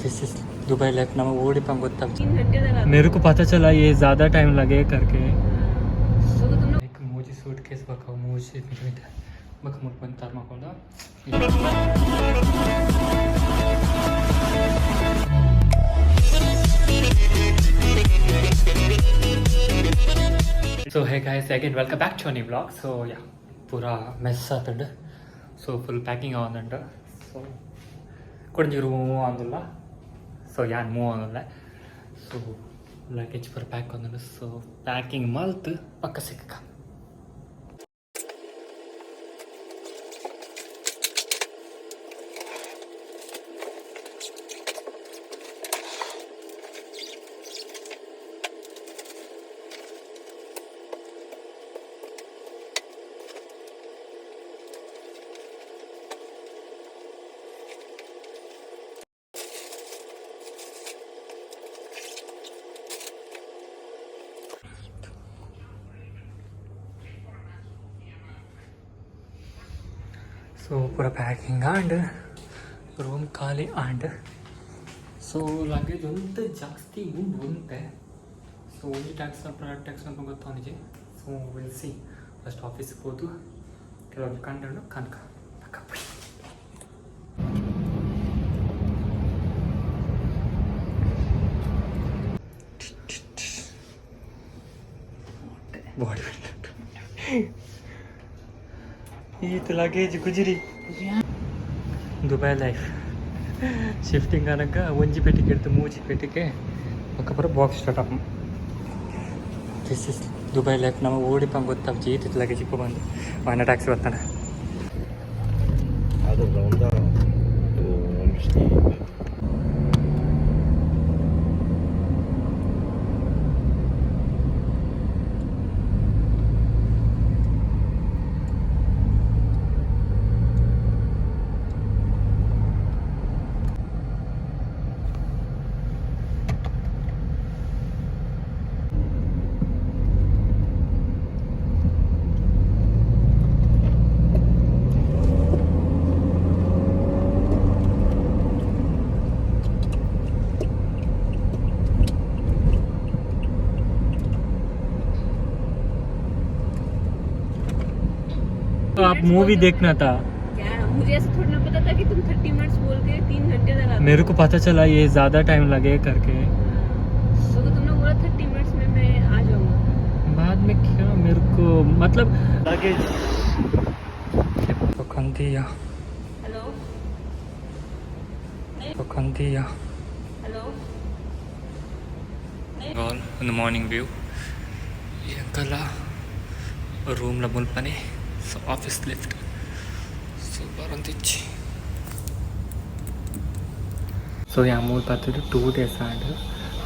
This is Dubai life. नम ओडिपंग गोत्ताप। 3 घंटे लगा। मेरे को पता चला ये ज़्यादा टाइम लगे करके। तो तुम लोग एक ಮೂಜಿ ಸೂಟ್ ಕೇಸ್ ಬಕ್ಕ ಮೂಜಿ ಮಿತ ಮಿತ ಬಕ್ಕ ಮುಲ್ಪ ತರ್ಮಕೊಂಡ. So hey guys, again welcome back to new vlog. So yeah, ಪೂರಾ ಮೆಸ್ ಆತಂಡು. ಸೊ ಫುಲ್ ಪ್ಯಾಕಿಂಗ್ ಆವೊಂದುಂಡು. ಸೊ ಕೊಡಂಜಿ ರೂಮ್ ಆಂದುಲ್ಲ. ಸೊ ಯಾನ್ ಮೂವ್ ಆಂದುಲ್ಲ. ಸೊ ಲಗೇಜ್ ಪೂರ ಪ್ಯಾಕ್ ಆವೊಂದುಂಡು. ಸೊ ಪ್ಯಾಕಿಂಗ್ ಮಲ್ತ್ ಪಕ್ಕ ಸಿಕ್ಕ. ಸೊ ಪೂರ ಪ್ಯಾಕಿಂಗ್ ಆಂಡ್ ರೂಮ್ ಖಾಲಿ ಆಂಡ್. ಸೊ ಲಗೇಜ್ ಒಂತೆ ಜಾಸ್ತಿ ಉಂಡು ಒಂತೆ. ಸೊ ಒಂಜಿ ಟ್ಯಾಕ್ಸ್ ಟ್ಯಾಕ್ಸ್ ಅಂತ ಗೊತ್ತಾನಿಜಿ. ಸೊ will see. First ಆಫೀಸ್ಗೆ ಹೋದು ಕೆಲವೊಂದು ಕಂಡು ಕನಕ ಪಕ್ಕ. ಬಾಡಿ ಈತ ಲಗೇಜ್ ಗುಜಿರಿ. Dubai life. ಶಿಫ್ಟಿಂಗ್ ಆನಗ ಒಂಜಿ ಪೆಟ್ಟಿಗೆ ಇಡ್ತು ಮೂಜಿ ಪೆಟ್ಟಿಗೆ ಬೊಕ್ಕ ಪೂರ ಬಾಕ್ಸ್ ಸ್ಟಾರ್ಟ್ ಆಪ್. This is Dubai life. ನಮ ಓಡಿಪಂಗ್ ಗೊತ್ತಾಪ್ ಈತ್ ಲಗೇಜ್ ಇಪ್ಪ ಬಂದು ವಾನ ಟ್ಯಾಕ್ಸಿ ಬರ್ತಾನೆ. هذا الراوند ومشي. तो आप मूवी देखना था। क्या, मुझे ऐसा थोड़ा ना पता था कि तुम 30 मिनट्स बोल के 3 घंटे लगा। मेरे को पता चला ये ज़्यादा टाइम लगे करके। तो तुमने बोला 30 मिनट्स में मैं आ जाऊंगा। बाद में क्या मेरे को मतलब लगेज कंदिया। हेलो। ಕಂದಿಯ। हेलो। ಆಲ್ ಒಂದು ಮಾರ್ನಿಂಗ್ ವ್ಯೂ. ಎಂಕಲ್ಲ ರೂಮ್ಲ ಮುಲ್ಪನೆ. ಸೊ ಆಫೀಸ್ ಲಿಫ್ಟ್ ಸೊ ಬರಂತಿಚ್ಚಿ. ಸೊ ಯಾ ಮೂಲು ಬತ್ತದು 2 ಡೇಸ್ ಆಂಡ್.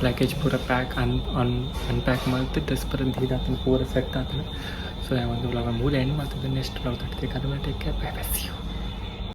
ಲಗೇಜ್ ಪೂರ ಪ್ಯಾಕ್ ಅನ್ ಅನ್ ಅನ್ಪ್ಯಾಕ್ ಮಲ್ತ್ ಡ್ರೆಸ್ ಪೂರ ದೀದಾತನ, ಪೂರ ಸೆಟ್ ಆತನ. ಸೊ ಯಾ ಒಂದು ವ್ಲಾಗ್ ಮೂಲ ಎಂಡ್ ಮಾಡ್ತದೆ. ನೆಕ್ಸ್ಟ್ ವ್ಲಾಗ್ ತಟ್ಟಿದೆ. ಅದು take care, bye bye, see you.